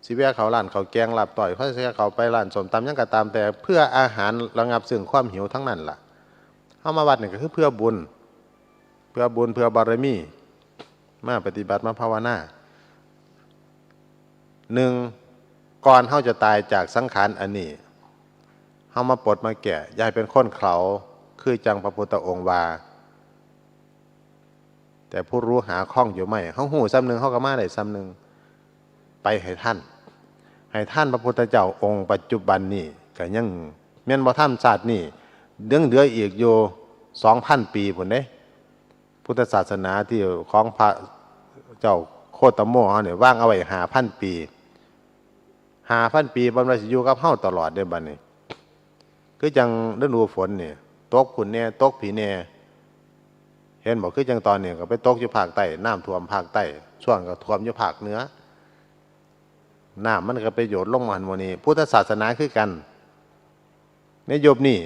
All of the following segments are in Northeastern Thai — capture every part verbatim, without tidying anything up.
สิแวะเข้าร้านข้าวแกงลาบต้อย เขาสิเข้าไปร้านส้มตำหยังก็ตามแต่ เพื่ออาหารระงับซึ่งความหิวทั้งนั้นล่ะ เฮามาวัดนี่ก็คือเพื่อบุญ เพื่อบุญ เพื่อบารมี มาปฏิบัติ มาภาวนา หนึ่ง ก่อนเฮาจะตายจากสังขารอันนี้ เฮามาปลดมาแก้ อย่าให้เป็นคนเขลา คือจั่งพระพุทธองค์ว่า แต่ผู้รู้หาข้องอยู่ไม่ เฮาฮู้ส่ำหนึ่ง เฮาก็มาได้ส่ำหนึ่ง ไปให้ทัน ให้ทันพระพุทธเจ้าองค์ปัจจุบันนี้ ก็ยังแม่นบ่ทันชาตินี้ ยังเหลืออีกอยู่ สองพัน ปีพุ้นเด้ พุทธศาสนาที่ของพระเจ้าโคตโมเฮานี่ วางเอาไว้ ห้าพัน ปี ห้าพัน ปี บ่แม่นว่าสิอยู่กับเฮาตลอดเด้บัดนี้ คือจั่งฤดูฝนนี่ ตกพุ้นแหน่ ตกพี้แหน่ เห็นบ่ คือจั่งตอนนี้ก็ไปตกอยู่ภาคใต้ น้ำท่วมภาคใต้ ช่วงก็ท่วมอยู่ภาคเหนือ น้ำมันก็ไปหยดลงมาหั่นหม้องนี้ พุทธศาสนาคือกัน ในยุคนี้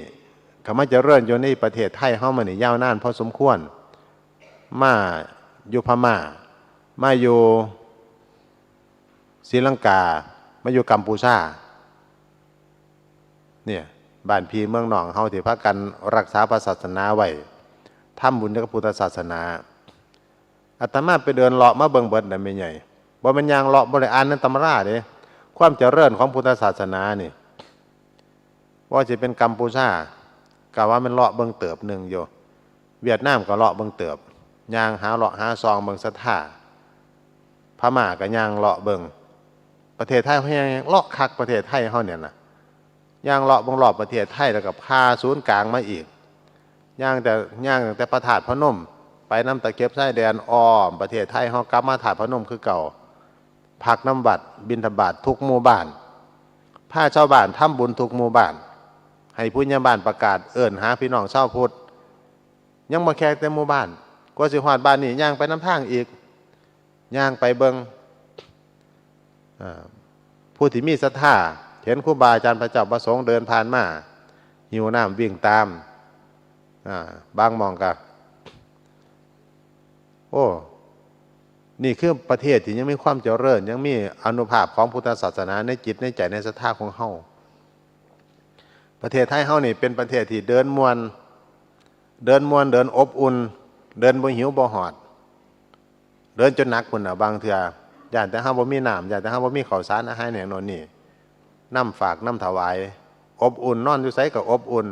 ก็มาเจริญอยู่ในประเทศไทยเฮามานี่ยาวนานพอสมควร มาอยู่พม่า มาอยู่ศรีลังกา มาอยู่กัมพูชา เนี่ย บ้านพี่เมืองน้องเฮาที่พากันรักษาพระศาสนาไว้ ทำบุญกับพุทธศาสนา อาตมาไปเดินเลาะมาเบิ่งเบิดน่ะแม่ใหญ่ บ่แม่นย่างเลาะ บ่ได้อ่านในตำราเด้ ความเจริญของพุทธศาสนานี่ ว่าสิเป็นกัมพูชา ก็ว่ามันเลาะเบิ่งเติบหนึ่งอยู่ เวียดนามก็เลาะเบิ่งเติบ ย่างหาเลาะหาซองเบิ่งศรัทธา พม่าก็ย่างเลาะเบิ่ง ประเทศไทยเฮาย่างเลาะคัก ประเทศไทยเฮาเนี่ยนะ ย่างเลาะเบิ่งรอบประเทศไทย แล้วก็ผ่าศูนย์กลางมาอีก ย่างแต่ ย่างตั้งแต่พระธาตุพนม ไปนำตะเข็บชายแดน อ้อมประเทศไทยเฮากลับมาธาตุพนมคือเก่า พักนำวัด บิณฑบาตทุกหมู่บ้าน พาชาวบ้านทำบุญทุกหมู่บ้าน ให้ผู้ใหญ่บ้านประกาศเอิ้นหาพี่น้องชาวพุทธ ยังบ่แค่แต่หมู่บ้าน กว่าสิฮอดบ้านนี่ย่างไปนำทางอีก ย่างไปเบิ่ง อ่า ผู้ที่มีศรัทธา เห็นครูบาอาจารย์พระเจ้าพระสงฆ์เดินผ่านมา หิวน้ำวิ่งตาม อ่า บางหม่องก็ โอ้ นี่คือประเทศที่ยังมีความเจริญ ยังมีอานุภาพของพุทธศาสนาในจิตในใจในศรัทธาของเฮา ประเทศไทยเฮานี่เป็นประเทศที่เดินม่วน เดินม่วน เดินอบอุ่น เดินบ่หิวบ่หอด เดินจนหนักพุ้นน่ะ บางเทื่อ ย้านแต่เฮาบ่มีน้ำ ย้านแต่เฮาบ่มีข้าวสารอาหารแหน่งโน่นนี่ นำฝากนำถวาย อบอุ่น นอนอยู่ไสก็อบอุ่น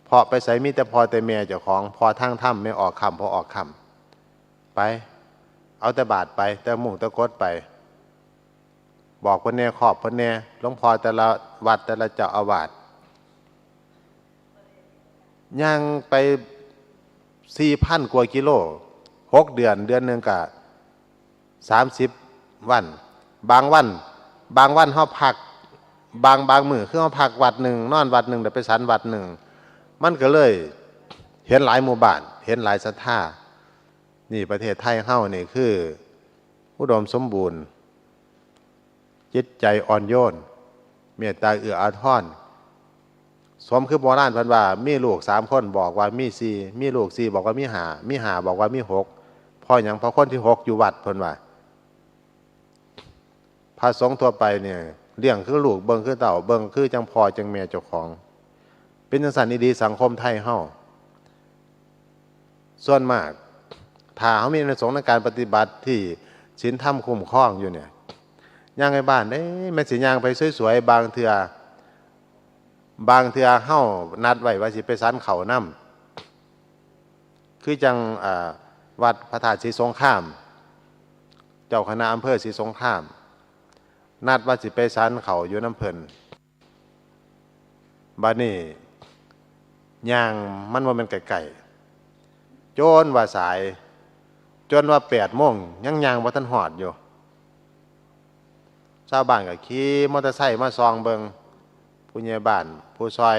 เพราะไปไสมีแต่พ่อแต่แม่เจ้าของ พ่อทางธรรม แม่ออกค่ำ พ่อออกค่ำ ไป เอาแต่บาตรไป แต่มุงแต่กดไป บอกเพิ่นแหน่ ขอบเพิ่นแหน่ หลวงพ่อแต่ละวัดแต่ละเจ้าอาวาส ย่างไป สี่พัน กว่ากิโล หกเดือน เดือนหนึ่งก็ สามสิบ วัน บางวัน บางวันเฮาพัก บาง บางมื้อคือเฮาพักวัดหนึ่ง นอนวัดหนึ่ง แล้วไปฉันวัดหนึ่ง มันก็เลยเห็นหลายหมู่บ้าน เห็นหลายศรัทธา นี่ประเทศไทยเฮานี่คืออุดมสมบูรณ์ จิตใจอ่อนโยน เมตตาเอื้ออาทร สมคือโบราณเพิ่นว่า มีลูกสามคนบอกว่ามีสี่ มีลูกสี่บอกว่ามีห้า มีห้าบอกว่ามีหก เพราะหยัง เพราะคนที่หกอยู่วัดเพิ่นว่า พระสงฆ์ทั่วไปเนี่ย เลี้ยงคือลูก เบิ่งคือเต้า เบิ่งคือจั่งพ่อจั่งแม่เจ้าของ เป็นจั่งซั้นอีหลีสังคมไทยเฮา ส่วนมาก ถ้าเฮามีอานิสงส์ในการปฏิบัติที่ศีลธรรมคุ้มครองอยู่เนี่ย ย่างไปบ้านเด้ แม่นสิย่างไปสวยๆ บางเทื่อ บางเทื่อเฮานัดไว้ว่าสิไปฉันข้าวนำ คือจั่ง อ่า วัดพระธาตุศรีสงคราม เจ้าคณะอำเภอศรีสงคราม นัดว่าสิไปฉันข้าวอยู่นำเพิ่น บัดนี้ย่างมันบ่แม่นใกล้ๆ จนว่าสาย จนว่าแปดโมงยังย่างบ่ทันฮอดอยู่ ชาวบ้านก็ขี่มอเตอร์ไซค์มาส่องเบิ่ง ผู้ใหญ่บ้าน ผู้ซอย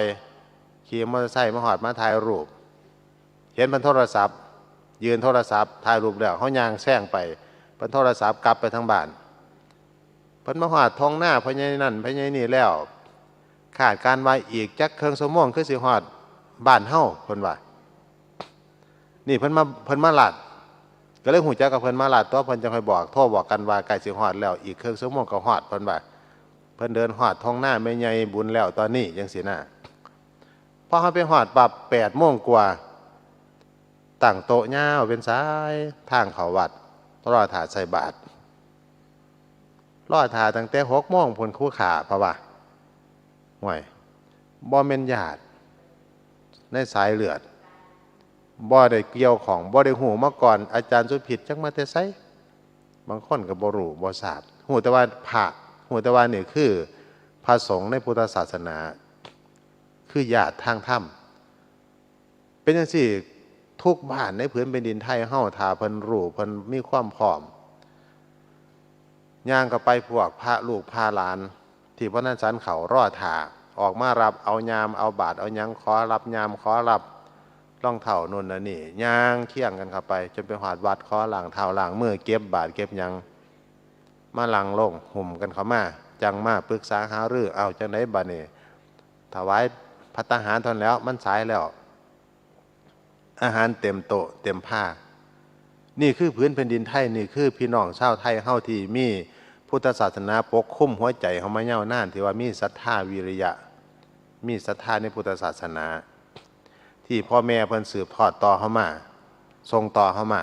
ขี่มอเตอร์ไซค์มาฮอดมาถ่ายรูป เห็นเพิ่นโทรศัพท์ ยื่นโทรศัพท์ ถ่ายรูปแล้ว เฮาย่างแซงไป เพิ่นโทรศัพท์กลับไปทางบ้าน เพิ่นมาฮอดท้องนาพ่อใหญ่นั่นพ่อใหญ่นี่แล้ว คาดการณ์ว่าอีกจักเคิ่งชั่วโมงคือสิฮอดบ้านเฮา เพิ่นว่า นี่เพิ่นมา เพิ่นมาลัด ก็เลยฮู้จักกับเพิ่นมาลาดตัว เพิ่นจั่งค่อยบอก โทรบอกกันว่าใกล้สิฮอดแล้ว อีกครึ่งชั่วโมงก็ฮอด เพิ่นว่า เพิ่นเดินฮอดท่งนาแม่ใหญ่บุญแล้วตอนนี้ จั่งซี้นะ พอเฮาไปฮอดปั๊บ แปดโมงกว่า ตั้งโต๊ะยาวเป็นสายทางเข้าวัด รอท่าใส่บาตร รอท่าตั้งแต่หกโมงพุ้น ครูข้า เพราะว่า ห่วย บ่แม่นญาติในสายเลือด บ่ได้เกี่ยวข้อง บ่ได้ฮู้มาก่อน อาจารย์สุพิษจักมาแต่ไส บางคนก็บ่รู้บ่ทราบ ฮู้แต่ว่าพระ ฮู้แต่ว่านี่คือพระสงฆ์ในพุทธศาสนา คือญาติทางธรรม เป็นจั่งซี้ ทุกบ้านในผืนแผ่นดินไทยเฮา ถ้าเพิ่นรู้ เพิ่นมีความพร้อม ย่างเข้าไป พวกพระลูกพระหลาน ที่บ่ทันฉันข้าว รอท่า ออกมารับเอายาม เอาบาตรเอาหยัง ขอรับยาม ขอรับรองเท้า นู่นนั่นนี่ ย่างเคียงกันเข้าไป จนไปฮอดวัด ขอล้างเท้าล้างมือ เก็บบาตรเก็บหยัง มานั่งลง หุ้มกันเข้ามา จั่งมาปรึกษาหารือ เอาจั่งใดบัดนี้ ถวายภัตตาหารเท่านั้นแล้ว มันสายแล้ว อาหารเต็มโต๊ะเต็มพา นี่คือผืนแผ่นดินไทย นี่คือพี่น้องชาวไทยเฮาที่มีพุทธศาสนาปกคลุมหัวใจเฮามายาวนาน ที่ว่ามีศรัทธาวิริยะ มีศรัทธาในพุทธศาสนา ที่พ่อแม่เพิ่นสืบทอดต่อเฮามา ส่งต่อเฮามา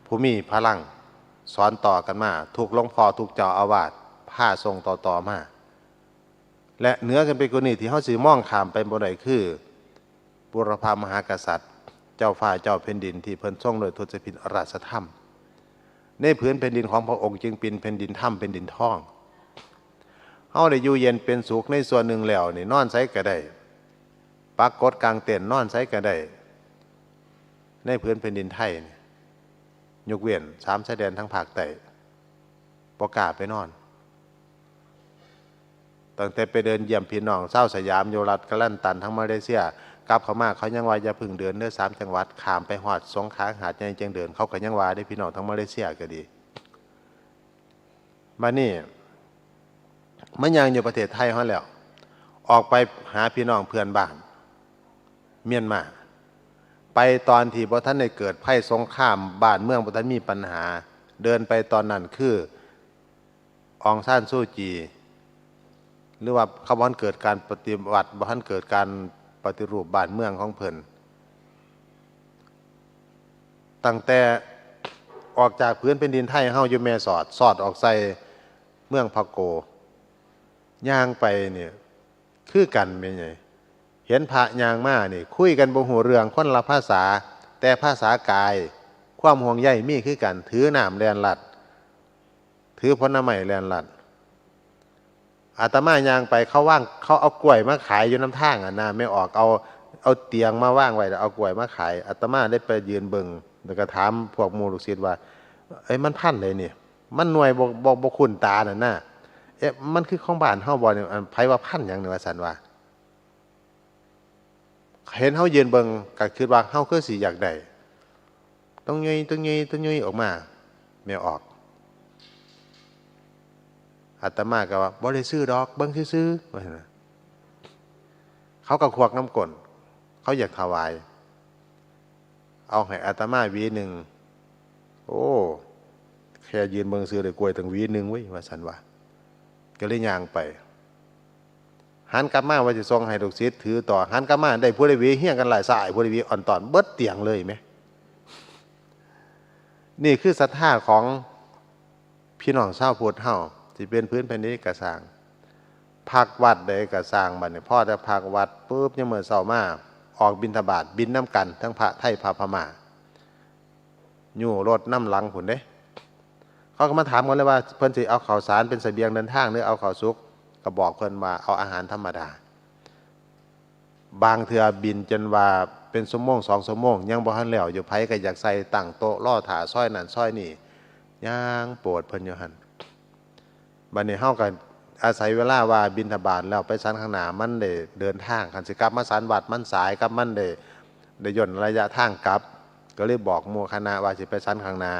ผู้มีพลังสอนต่อกันมา ทุกหลวงพ่อ ทุกเจ้าอาวาส พาส่งต่อๆมา และเหนือขึ้นไปกว่านี้ ที่เฮาสิมองข้ามไปบ่ได้ คือ บูรพามหากษัตริย์ เจ้าฟ้าเจ้าแผ่นดิน ที่เพิ่นทรงโดยทศพิธราชธรรม ในผืนแผ่นดินของพระองค์จึงเป็นแผ่นดินธรรม แผ่นดินทอง เฮาได้อยู่เย็นเป็นสุขในส่วนหนึ่งแล้วนี่ นอนไสก็ได้ ปักกดกางเต็นท์นอนไสก็ได้ ในผืนแผ่นดินไทยนี่ ยกเว้นสามชายแดนทางภาคใต้ บ่กล้าไปนอน ตั้งแต่ไปเดินเยี่ยมพี่น้องชาวสยามอยู่รัฐกาลิมันตันทางมาเลเซีย กลับเข้ามาเขายังว่าอย่าเพิ่งเดินเด้อ สามจังหวัด ข้ามไปฮอดสงขลา หาดใหญ่จั่งเดิน เขาก็ยังว่าเด้ พี่น้องทางมาเลเซียก็ดี บัดนี้ มาย่างอยู่ประเทศไทยเฮาแล้ว ออกไปหาพี่น้องเพื่อนบ้าน เมียนมา ไปตอนที่บ่ทันได้เกิดภัยสงคราม บ้านเมืองบ่ทันมีปัญหา เดินไปตอนนั้นคือ อองซานซูจี หรือว่าเขาบ่ทันเกิดการปฏิวัติ บ่ทันเกิดการปฏิรูปบ้านเมืองของเพิ่น ตั้งแต่ออกจากผืนแผ่นดินไทยเฮาอยู่แม่สอด สอดออกใส่เมืองพะโก ย่างไปเนี่ย คือกันแม่นไง เห็นพระย่างมานี่ คุยกันบ่ฮู้เรื่อง คนละภาษา แต่ภาษากาย ความห่วงใยมีคือกัน ถือน้ำแล่นลัด ถือผลไม้แล่นลัด อาตมาย่างไป เขาวาง เขาเอากล้วยมาขายอยู่นำทางอะนะ แม่ออกเอา เอาเตียงมาวางไว้ แล้วเอากล้วยมาขาย อาตมาได้ไปยืนเบิ่ง แล้วก็ถามพวกหมู่ลูกศิษย์ว่า เอ้ย มันพันธุ์ใดนี่ มันหน่วยบ่ บ่ บ่คุ้นตานั่นนะ เอ๊ะ มันคือของบ้านเฮาบ่เนี่ย อัน ไผว่าพันธุ์หยังนี่ ว่าซั่นว่า เห็นเฮายืนเบิ่ง ก็คิดว่าเฮาคือสิอยากได้ ต้องยุย ต้องยุย ต้องยุยออกมา แม่ออก อาตมาก็ว่า "บ่ได้ซื้อดอก เบิ่งซื่อๆ" ว่าซั่นน่ะ เขาก็ควักน้ำก้น เขาอยากถวาย เอาให้อาตมาหวีหนึ่ง "โอ้ แค่ยืนเบิ่งซื่อได้กล้วยตั้งหวีหนึ่งเว้ย" ว่าซั่นว่า ก็เลยย่างไป หันกลับมาว่าสิส่งให้ลูกศิษย์ถือต่อ หันกลับมาได้ผู้ใดหวีเฮี้ยงกันหลายสาย ผู้ใดหวีอ่อนตอนเบิดเตียงเลยแหม นี่คือศรัทธาของพี่น้องชาวพุทธเฮา สิเป็นผืนแผ่นดินใดก็ซ่าง พักวัดใดก็ซ่าง บัดนี้พอแต่พักวัดปุ๊บ ยามมื้อเช้ามา ออกบิณฑบาต บิณนำกัน ทั้งพระไทยพระพม่า อยู่รถนำหลังพุ้นเด้ เขาก็มาถามกันเลยว่า เพิ่นสิเอาข้าวสารเป็นเสบียงเดินทาง หรือเอาข้าวสุก ก็บอกเพิ่นว่าเอาอาหารธรรมดา บางเทื่อบิณจนว่าเป็นชั่วโมงสองชั่วโมง ยังบ่ทันแล้วอยู่ ไผก็อยากใส่ ตั้งโต๊ะรอท่าซอยนั้นซอยนี้ ย่างโปรดเพิ่นอยู่หั่น บัดนี้เฮาก็อาศัยเวลาว่าบิณฑบาตแล้วไปฉันข้างหน้า มันได้เดินทาง คันสิกลับมาฉันวัดมันสาย กับมันได้ ได้ย่นระยะทางกลับ ก็เลยบอกหมู่คณะว่าสิไปฉันข้างหน้า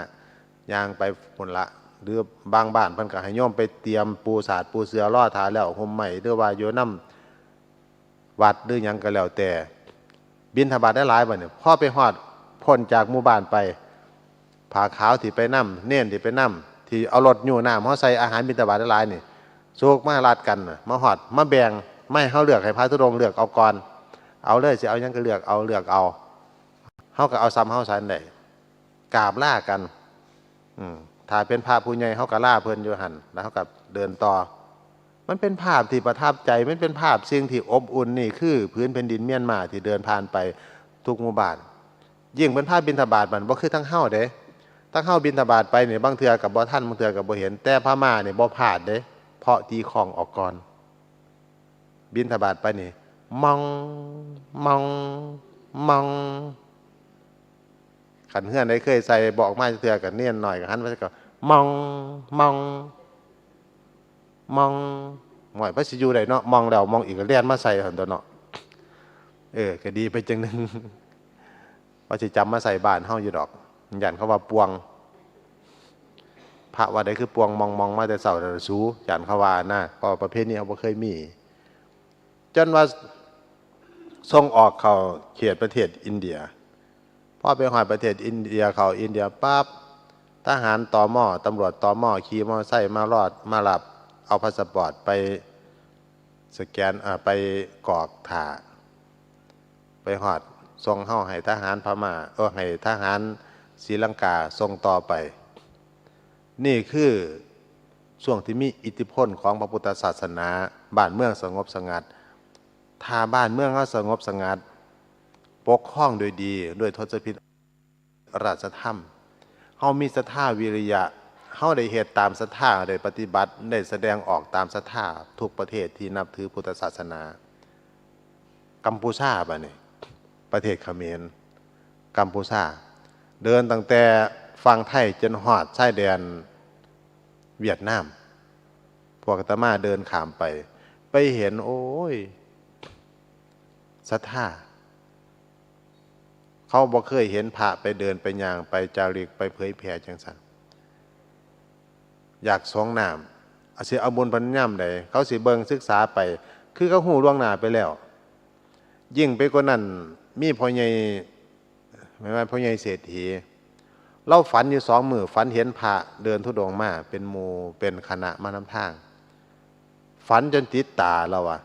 ย่างไปพุ้นละ หรือบางบ้านเพิ่นก็ให้โยมไปเตรียมปูสาดปูเสื่อรอท่าแล้ว ห่มไม้ หรือว่าอยู่นำวัดหรือหยังก็แล้วแต่ บิณฑบาตได้หลายบัดนี้ พอไปฮอด พ้นจากหมู่บ้านไป ผ้าขาวที่ไปนำ เณรที่ไปนำ ที่เอารถยู้น้ำเฮาใส่อาหารบิณฑบาตหลายๆนี่ สุกมารัดกันน่ะ มาฮอด มาแบ่ง มาให้เฮาเลือก ให้พระธุดงค์เลือกเอาก่อน เอาเลย สิเอาหยังก็เลือกเอา เลือกเอา เฮาก็เอาส่ำเฮาสันได้ กราบลากัน อืม ถ้าเป็นพระผู้ใหญ่เฮาก็ลาเพิ่นอยู่หั่น แล้วเฮาก็เดินต่อ มันเป็นภาพที่ประทับใจ มันเป็นภาพสิ่งที่อบอุ่น นี่คือผืนแผ่นดินเมียนมาที่เดินผ่านไปทุกหมู่บ้าน ยิ่งเป็นพระบิณฑบาตมันบ่คือทางเฮาเด้ ทางเฮาบิณฑบาตไปนี่ บางเทื่อก็บ่ทัน บางเทื่อก็บ่เห็น แต่พม่านี่บ่พลาดเด้ เพราะตีฆ้องออกก่อน บิณฑบาตไปนี่ มอง มอง มอง คันเฮือนใดเคยใส่บ่ออกมาจักเทื่อ ก็เณรน้อยก็หันมาก็ มอง มอง มอง ห่วย พระสิอยู่ได้เนาะ มองแล้วมองอีกก็แล่นมาใส่หั่นตั๊วเนาะ เออ ก็ดีไปจังหนึ่ง ว่าสิจำมาใส่บ้านเฮาอยู่ดอก ย้านเขาว่าป่วง พระวัดใดคือป่วงมองมองมาแต่เช้าแล้วสู ย้านเขาว่านะ เพราะว่าประเพณีเฮาบ่เคยมี จนว่าส่งออกเข้าเขตประเทศอินเดีย พอไปฮอดประเทศอินเดีย เข้าอินเดียปั๊บ ทหาร ตม. ตำรวจ ตม. ขี่มอเตอร์ไซค์มารอด มารับเอาพาสปอร์ตไปสแกน อ่า ไปกรอกถ่า ไปฮอด ส่งเฮาให้ทหารพม่า เออ ให้ทหารศรีลังกาส่งต่อไป นี่คือช่วงที่มีอิทธิพลของพระพุทธศาสนา บ้านเมืองสงบสงัด ถ้าบ้านเมืองเฮาสงบสงัด ปกครองโดยดี ด้วยทศพิธราชธรรม เฮามีศรัทธาวิริยะ เฮาได้เฮ็ดตามศรัทธา ได้ปฏิบัติ ได้แสดงออกตามศรัทธา ทุกประเทศที่นับถือพุทธศาสนา กัมพูชาบัดนี้ ประเทศเขมร กัมพูชา เดินตั้งแต่ฝั่งไทยจนฮอดชายแดนเวียดนาม พวกอาตมาเดินข้ามไป ไปเห็น โอ้ย ศรัทธา เขาบ่เคยเห็นพระไปเดินไปย่างไปจาริกไปเผยแผ่จังซั่น อยากสรงน้ำ อาจสิเอาบุญเพิ่นยามใด เขาสิเบิ่งศึกษาไป คือเขาฮู้ล่วงหน้าไปแล้ว ยิ่งไปกว่านั้น มีพ่อใหญ่ แม่นว่าพ่อใหญ่เศรษฐี ลาวฝันอยู่สองมื้อ ฝันเห็นพระเดินธุดงค์มาเป็นหมู่เป็นคณะมานำทาง ฝันจนติดตาลาวว่า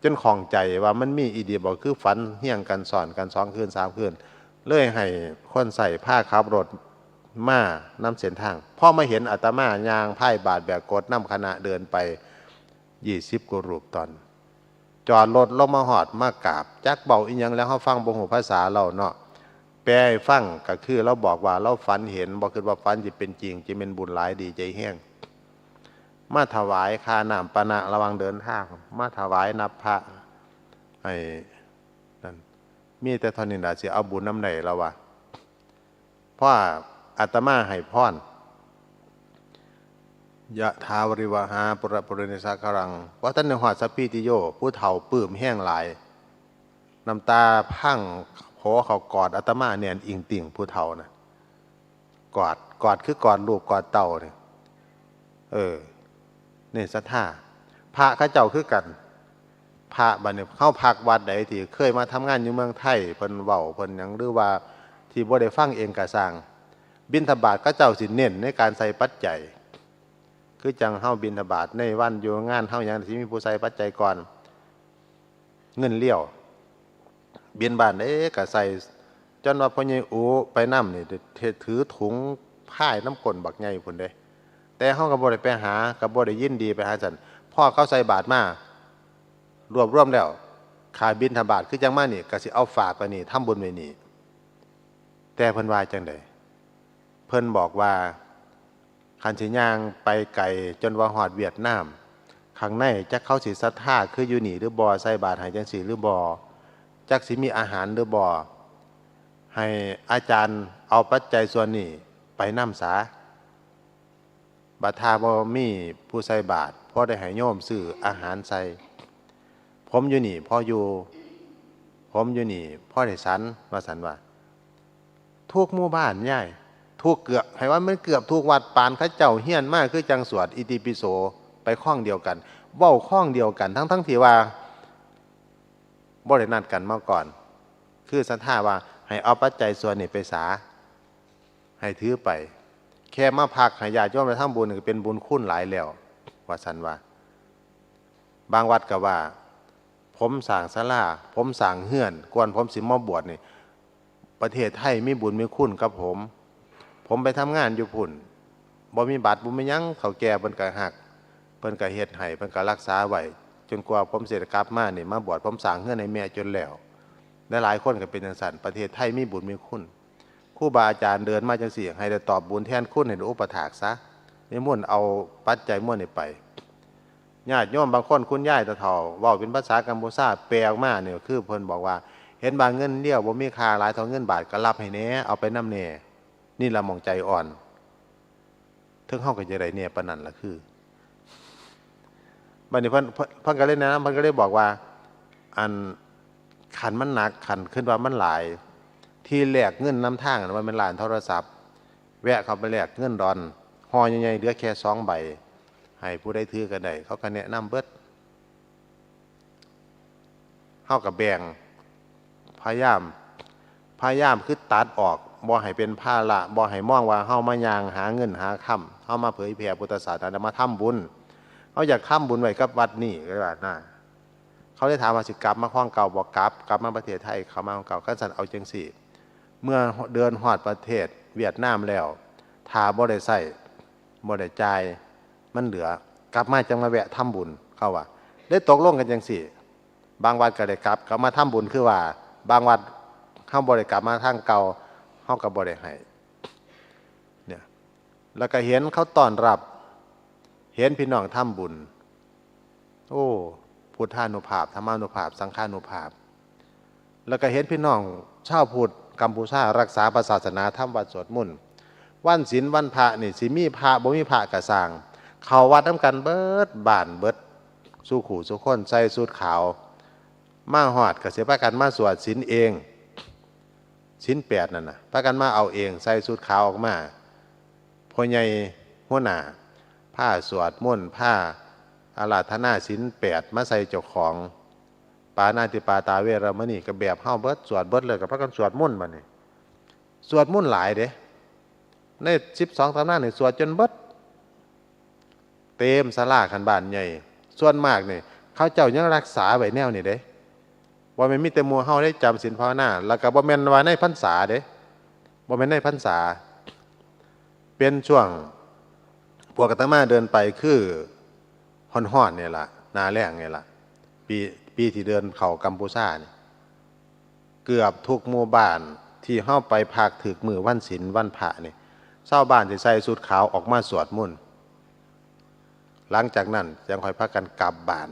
จนข้องใจว่ามันมีอีหลีบ่ คือฝันเฮียงกันซ้อนกันสองคืนสามคืน เลยให้คนใช้พาขับรถมานำเส้นทาง พอมาเห็นอาตมาย่างพายบาตรแบกกฐนำคณะเดินไปยี่สิบกว่ารูปตอน จอดรถลงมาฮอดมากราบ จักเว้าอีหยังแล้ว เฮาฟังบ่ฮู้ภาษาลาวเนาะ แปลให้ฟังก็คือลาวบอกว่าลาวฝันเห็น บ่คิดว่าฝันสิเป็นจริง จะแม่นบุญหลายดีใจแฮง มาถวายค่าน้ำปานะระหว่างเดินทาง มาถวายนับพระ ให้นั่น มีแต่เท่านี้ล่ะ สิเอาบุญนำใด๋ลาวว่า เพราะอาตมาให้พร ยะถาวาริวหาปุราปรินิสาคารัง ว่าท่านในฮอดสัพพีติโย ผู้เฒ่าปลื้มแฮงหลาย น้ำตาพังโผเขากอดอาตมาแน่นอิงติ่งผู้เฒ่านะ กอด กอดคือกอดลูกกอดเต้าเนี่ย เออ นี่ศรัทธา พระเขาเจ้าคือกัน พระบัดนี้ เฮาพักวัดใดที่เคยมาทำงานอยู่เมืองไทย เพิ่นเว้า เพิ่นหยัง หรือว่าที่บ่ได้ฟังเองก็ซ่าง บิณฑบาตเขาเจ้าสิเน้นในการใส่ปัจจัย คือจั่งเฮาบิณฑบาตในวันอยู่งานเฮาหยัง สิมีผู้ใส่ปัจจัยก่อน เงินเลี้ยว บิณฑบาตเด้ก็ใส่ จนว่าพ่อใหญ่อูไปนำนี่ ถือถุงพายนำก้นบักใหญ่พุ้นเด้ แต่เฮาก็บ่ได้ไปหา ก็บ่ได้ยินดีไปหาซั่น พอเขาใส่บาตรมา รวบรวมแล้ว ค่าบิณฑบาตคือจั่งมานี่ ก็สิเอาฝากไว้นี่ ทำบุญไว้นี่ แต่เพิ่นว่าจั่งใด เพิ่นบอกว่า คันสิย่างไปไกลจนว่าฮอดเวียดนาม ข้างในจักเขาสิศรัทธาคืออยู่นี่หรือบ่ ใส่บาตรให้จั่งซี้หรือบ่ จักสิมีอาหารหรือบ่ ให้อาจารย์เอาปัจจัยส่วนนี้ไปนำซา บัดถ้าบ่มีผู้ใส่บาตร พอได้ให้โยมซื้ออาหารใส่ ผมอยู่นี่พออยู่ ผมอยู่นี่พอได้ฉัน ว่าซั่นว่า ทุกหมู่บ้านยาย ทุกเกือบ ให้ว่ามันเกือบทุกวัด ปานเขาเจ้าเฮียนมาคือจั่งสวดอิติปิโสไปคองเดียวกัน เว้าคองเดียวกัน ทั้งๆที่ว่าบ่ได้นัดกันมาก่อน คือศรัทธาว่า ให้เอาปัจจัยส่วนนี้ไปสา ให้ถือไป แค่มาพักให้ญาติโยมได้ทำบุญก็เป็นบุญคูณหลายแล้ว ว่าซั่นว่า บางวัดก็ว่า ผมสร้างศาลา ผมสร้างเฮือน ก่อนผมสิมาบวชนี่ ประเทศไทยมีบุญมีคุณกับผม ผมไปทำงานอยู่พุ้น บ่มีบัตรบ่มีหยัง เฒ่าแก่เพิ่นก็ฮัก เพิ่นก็เฮ็ดให้ เพิ่นก็รักษาไว้ จนกว่าผมสิได้กลับมานี่ มาบวช ผมสร้างเฮือนให้แม่จนแล้ว หลายๆคนก็เป็นจั่งซั้น ประเทศไทยมีบุญมีคุณ ครูบาอาจารย์เดินมาจั่งซี้ ให้ได้ตอบบุญแทนคุณ ให้ได้อุปถากซะ นิมนต์เอาปัจจัยมวลนี้ไป ญาติโยมบางคน คุณยายเฒ่าๆ เว้าเป็นภาษากัมพูชา แปลออกมานี่ คือเพิ่นบอกว่า เห็นว่าเงินเรียวบ่มีค่าหลายเท่าเงินบาท ก็รับให้แหน่ เอาไปนำแหน่ นี่ล่ะหม่องใจอ่อน เทิงเฮาก็จะได้แหน่ปานนั้นล่ะคือ บัดนี้เพิ่น เพิ่น เพิ่นก็เลยแนะนำ เพิ่นก็เลยบอกว่า อัน คันมันหนัก คันคิดว่ามันหลาย ที่แลกเงินนำทางนั่น ว่าแม่นร้านโทรศัพท์ แวะเข้าไปแลกเงินดอน ห่อใหญ่ๆ เหลือแค่สองใบ ให้ผู้ใดถือก็ได้ เขาก็แนะนำเบิด เฮาก็แบ่ง พยายาม พยายามคือตัดออก บ่ให้เป็นภาระ บ่ให้มองว่าเฮามาย่างหาเงินหาคำ เฮามาเผยแผ่พุทธศาสนา มาทำบุญ เฮาอยากทำบุญไว้กับวัดนี้ ก็ว่านะ เขาเลยถามว่าสิกลับมาครองเก่าบ่ กลับ กลับมาประเทศไทย เข้ามาครองเก่า คันซั่นเอาจั่งซี้ เมื่อเดินฮอดประเทศเวียดนามแล้ว ถ้าบ่ได้ใช้ บ่ได้จ่าย มันเหลือ กลับมาจั่งมาแวะทำบุญ เขาว่า ได้ตกลงกันจั่งซี้ บางวัดก็ได้กลับ กลับมาทำบุญคือว่า บางวัดเฮาบ่ได้กลับมาทางเก่า เฮาก็บ่ได้ให้ เนี่ย แล้วก็เห็นเขาต้อนรับ เห็นพี่น้องทำบุญ โอ้ พุทธานุภาพ ธรรมานุภาพ สังฆานุภาพ แล้วก็เห็นพี่น้องชาวพุทธกัมพูชารักษาพระศาสนา ทำวัดสวดมนต์ วันศีลวันพระนี่สิมีพระบ่มีพระก็ซ่าง เข้าวัดนำกันเบิดบ้านเบิดสู่คู่สู่คน ใส่ชุดขาว มาฮอดก็สิพากันมาสวดศีลเอง ศีลแปดนั่นน่ะ พากันมาเอาเอง ใส่ชุดขาวออกมา พ่อใหญ่หัวหน้า พาสวดมนต์ พาอาราธนาศีลแปดมาใส่เจ้าของ ปาณาติปาตาเวรมณี ก็แบบเฮาเบิด สวดเบิดเลย ก็พากันสวดมนต์บัดนี้ สวดมนต์หลายเด้ ในสิบสองตำนานนี่สวดจนเบิด เต็มศาลาคันบ้านใหญ่ ส่วนมากนี่ เขาเจ้ายังรักษาไว้แนวนี้เด้ บ่แม่นมีแต่หมู่เฮาได้จำศีลภาวนา แล้วก็บ่แม่นว่าในพรรษาเด้ บ่แม่นในพรรษา เป็นช่วงพวกอาตมาเดินไปคือฮ้อนๆ นี่ล่ะ หน้าแล้งนี่ล่ะ ปี ปีที่เดินเข้ากัมพูชานี่ เกือบทุกหมู่บ้านที่เฮาไปพักถืกมื้อวันศีลวันพระนี่ ชาวบ้านสิใส่ชุดขาวออกมาสวดมนต์ หลังจากนั้นจั่งค่อยพากันกลับบ้าน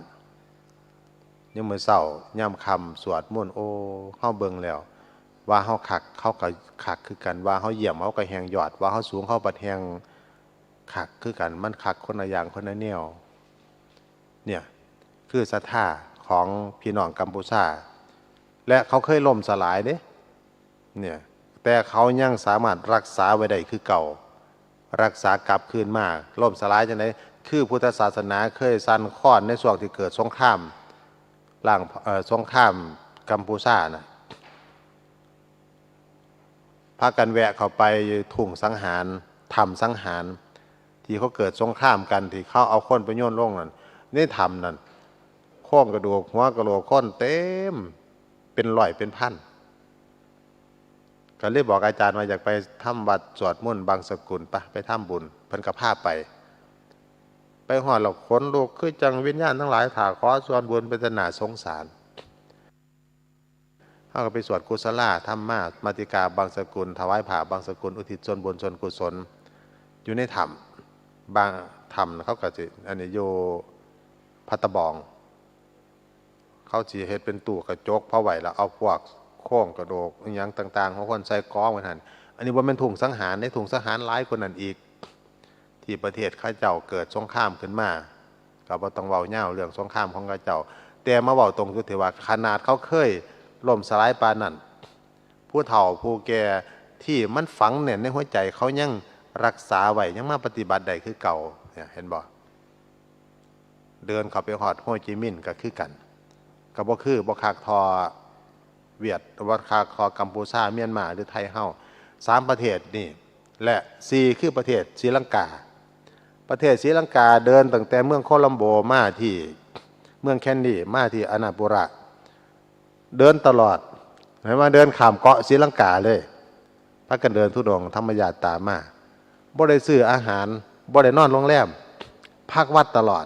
ยามมื้อเช้ายามค่ำสวดมนต์ โอ้ เฮาเบิ่งแล้ว ว่าเฮาคัก เขาก็คักคือกัน ว่าเฮาเยี่ยม เฮาก็แฮ่งยอด ว่าเฮาสูง เฮาบัดแฮ่งคักคือกัน มันคักคนละอย่างคนละแนว เนี่ย คือศรัทธาของพี่น้องกัมพูชา และเขาเคยล่มสลายเด้ เนี่ย แต่เขายังสามารถรักษาไว้ได้คือเก่า รักษากลับคืนมา ล่มสลายจั่งใด คือพุทธศาสนาเคยสั่นคลอนในช่วงที่เกิดสงคราม ล้าง เอ่อ สงครามกัมพูชาน่ะ พากันแวะเข้าไปทุ่งสังหาร ถ้ำสังหาร ที่เขาเกิดสงครามกัน ที่เขาเอาคนไปโยนลงนั่น ในถ้ำนั่น โครงกระดูก หัวกะโหลกคนเต็ม เป็นร้อยเป็นพัน ก็เลยบอกอาจารย์ว่าอยากไปทำวัดสวดมนต์บังสกุล ไป ไปทำบุญ เพิ่นก็พาไป ไปฮอดแล้วขนลุก คือจั่งวิญญาณทั้งหลายถ้าขอส่วนบุญ เป็นตาน่าสงสาร เฮาก็ไปสวดกุศลาธรรมามาติกาบังสกุล ถวายผ้าบังสกุล อุทิศส่วนบุญส่วนกุศล อยู่ในถ้ำ บางถ้ำเขาก็สิ อันนี้อยู่พัตตะบอง เขาสิเฮ็ดเป็นตู้กระจกพอไว้ แล้วเอาพวกโครงกระดูกอิหยังต่างๆ ของคนใส่กองไว้หั่น อันนี้บ่แม่นทุ่งสังหารเด้ ทุ่งสังหารหลายกว่านั้นอีก ที่ประเทศเขาเจ้าเกิดสงครามขึ้นมา ก็บ่ต้องเว้ายาวเรื่องสงครามของเขาเจ้า แต่มาเว้าตรงจุดที่ว่าขนาดเขาเคยล่มสลายปานนั้น ผู้เฒ่าผู้แก่ที่มันฝังแน่นในหัวใจเขายังรักษาไว้ ยังมาปฏิบัติได้คือเก่า เนี่ย เห็นบ่ เดินเข้าไปฮอดโฮจิมินห์ก็คือกัน ก็บ่คือ บ่คักเท่า เวียดวัดคาคอกัมพูชาเมียนมาหรือไทยเฮา สามประเทศนี่ และสี่คือประเทศศรีลังกา ประเทศศรีลังกาเดินตั้งแต่เมืองโคลัมโบมาที่เมืองแคนดีมาที่อานาปุระ เดินตลอด เห็นว่าเดินข้ามเกาะศรีลังกาเลยพากันเดินธุดงค์ธรรมยาตรามาบ่ได้ซื้ออาหารบ่ได้นอนโรงแรม พักวัดตลอด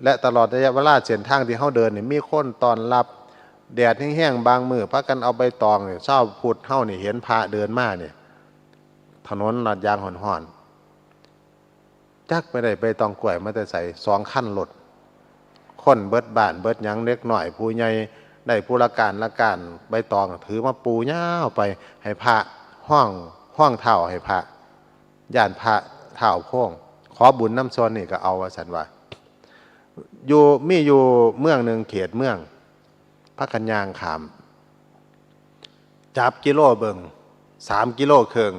และตลอดระยะเวลาเส้นทางที่เขาเดินนี่มีคนต้อนรับ แดดแห้งๆบางมื้อพากันเอาใบตองนี่ชาวพุทธเฮานี่เห็นพระเดินมาเนี่ยถนนลาดยางห่อนๆจักไปได้ใบตองกล้วยมาแต่ใสสองคันรถ คนเบิดบ้านเบิดหยังเล็กน้อยผู้ใหญ่ได้ผู้ละก้านละก้านใบตองถือมาปูยาวไปให้พระห้องห้องเท้าให้พระย่านพระเท้าโพงขอบุญน้ำซอนนี่ก็เอาว่าสันว่า อยู่มีอยู่เมืองหนึ่งเขตเมืองพากันย่างข้ามจับกิโลเบิ่งสามกิโลเคิง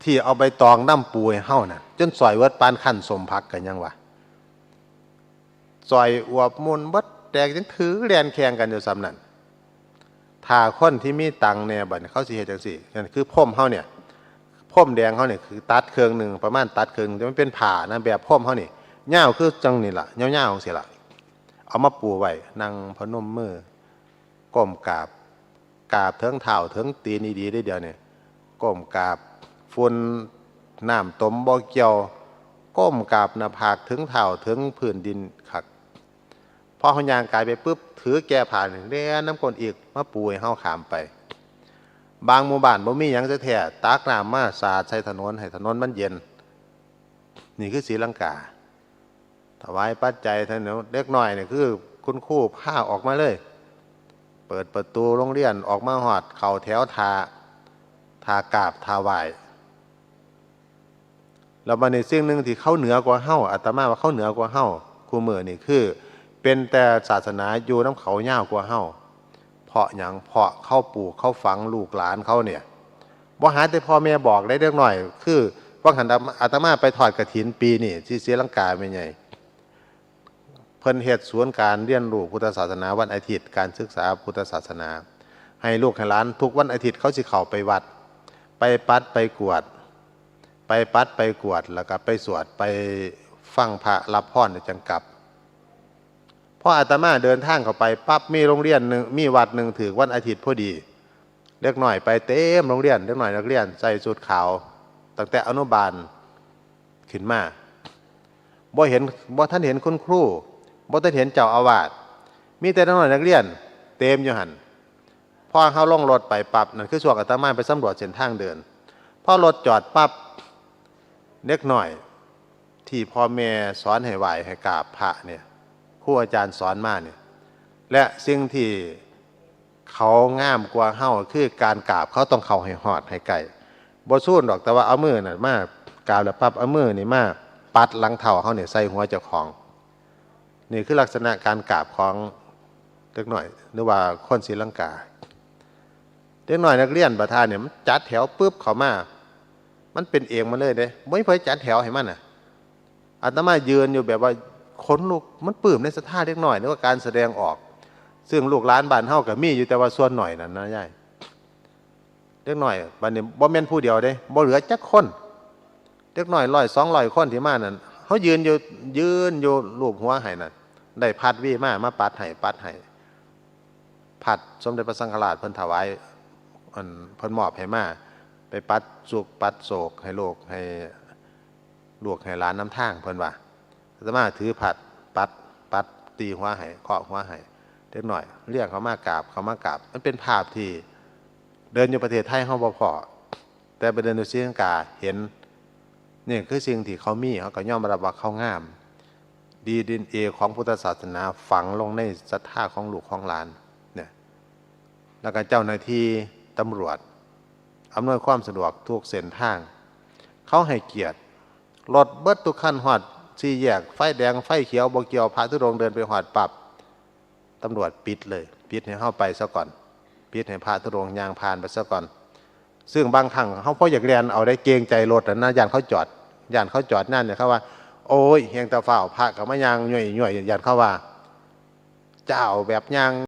ที่เอาใบตองน้ำปูให้เฮาน่ะจนซอยเวิดปานขั้นสมผักกันยังวะ ซอยอวบมุนเบิดแตกยังถือแลนแข่งกันอยู่ซ้ำนั่นถ้าคนที่มีตังค์แน่บัดนี้เขาสิเฮ็ดจังซี่นั่นคือพรมเฮาเนี่ยพรมแดงเฮาเนี่ยคือตัดเครื่องหนึ่งประมาณตัดเครื่องหนึ่งแต่มันเป็นผ้านะแบบพรมเฮานี่ยาวคือจังนี่ล่ะยาวๆจังซี่ล่ะเอามาปูไว้นั่งพนมมือก้มกราบกราบเถิงเท้าเถิงตีนดีๆได้เดียวเนี่ยก้มกราบฝุ่นน้ำตมบ่เกี่ยวก้มกราบหน้าผากเถิงเท้าเถิงพื้นดินคัก พอเขาย่างกายไปปุ๊บถือแก่ผ้านี่แล่นน้ำก้นอีกมาปูให้เฮาข้ามไป บางหมู่บ้านบ่มีหยังจะแท้ตักน้ำมาสาดใส่ถนนให้ถนนมันเย็น นี่คือศรีลังกา ถวายปัจจัยถนนเล็กน้อยนี่คือคุณครูพาออกมาเลย เปิดประตูโรงเรียนออกมาหอดเข้าแถวท่าท่ากราบท่าไหว้ แล้วบัดนี้สิ่งหนึ่งที่เขาเหนือกว่าเฮาอาตมาว่าเขาเหนือกว่าเฮาคู่มื้อนี่คือ เป็นแต่ศาสนาอยู่นำเขายาวกว่าเฮาเพราะหยังเพราะเขาปลูกเขาฝังลูกหลานเขาเนี่ยบ่หาแต่พ่อแม่บอกได้เด็กน้อย คือว่าหันอาตมาไปทอดกฐินปีนี่ที่ศรีลังกาแม่ใหญ่ เพิ่นเฮ็ดศูนย์การเรียนรู้พุทธศาสนาวันอาทิตย์การศึกษาพุทธศาสนา ให้ลูกให้หลานทุกวันอาทิตย์เขาสิเข้าไปวัด ไปปัดไปกวาด ไปปัดไปกวาดแล้วก็ไปสวดไปฟังพระรับพรแล้วจั่งกลับพออาตมาเดินทางเข้าไปปั๊บมีโรงเรียนหนึ่งมีวัดหนึ่งถือวันอาทิตย์พอดีเด็กน้อยไปเต็มโรงเรียนเด็กน้อยนักเรียนใส่ชุดขาวตั้งแต่อนุบาลขึ้นมาบ่เห็นบ่ทันเห็นคุณครูบ่ทันเห็นเจ้าอาวาสมีแต่เด็กน้อยนักเรียนเต็มอยู่หั่น พอเขาลงรถไปปั๊บนั่นคือช่วงอาตมาไปสำรวจเส้นทางเดินพอรถจอดปั๊บเด็กน้อยที่พ่อแม่สอนให้ไหว้ให้กราบพระเนี่ยครูอาจารย์สอนมาเนี่ยและสิ่งที่เขางามกว่าเฮาคือการกราบเขาต้องเข้าให้ฮอดให้ใกล้บ่ซูนดอกแต่ว่าเอามือน่ะมากราบแล้วปั๊บเอามือนี่มาปัดหลังเท้าเขาเนี่ยใส่หัวเจ้าของ นี่คือลักษณะการกราบของเด็กน้อยหรือว่าคนศรีลังกาเด็กน้อยนักเรียนประธานเนี่ยมันจัดแถวปุ๊บเข้ามามันเป็นเองมาเลยเด้ไม่เผยจัดแถวให้มันน่ะอาตมายืนอยู่แบบว่าขนลุกมันปลื้มในศรัทธาเด็กน้อยหรือว่าการแสดงออก ซึ่งลูกหลานบ้านเฮาก็มีอยู่แต่ว่าส่วนหน่อยนั่นนะยาย เด็กน้อยบัดนี้บ่แม่นผู้เดียวเด้บ่เหลือจักคนเด็กน้อยร้อยสองร้อยคนที่มานั่นเขายืนอยู่ยืนอยู่ลูบหัวให้นั่นได้พัดวีมามาปัดให้ปัดให้พัดสมเด็จพระสังฆราชเพิ่นถวายอันเพิ่นมอบให้มาไปปัดสุกปัดโศกให้โลกให้ลูกให้หลานนำทางเพิ่นว่าอาตมาถือพัดปัดปัดตีหัวให้เคาะหัวให้เด็กน้อยเรียกเขามากราบเขามากราบมันเป็นภาพที่ เดินอยู่ประเทศไทยเฮาบ่พ้อแต่ไปเดินอยู่ศรีลังกาเห็นนี่คือสิ่งที่เขามีเขาก็ยอมรับว่าเขางามดีดีเอ็นเอของพุทธศาสนาฝังลงในศรัทธาของลูกของหลานเนี่ยแล้วก็เจ้าหน้าที่ตำรวจอำนวยความสะดวกทุกเส้นทางเขาให้เกียรติรถเบิดทุกคันฮอดสี่แยกไฟแดงไฟเขียวบ่เกี่ยวพระธุดงค์เดินไปฮอดปั๊บ ตำรวจปิดเลยปิดให้เฮาไปซะก่อนปิดให้พระธุดงค์ย่างผ่านไปซะก่อนซึ่งบางครั้งเฮาพออยากแล่นเอาได้เกรงใจรถนะย่านเขาจอดย่านเขาจอดนั่นเนี่ยเขาว่าโอ้ยเฮงตาฟ้าวพระก็มาย่างย่อยย่อยย่านเขาว่าเจ้าแบบย่าง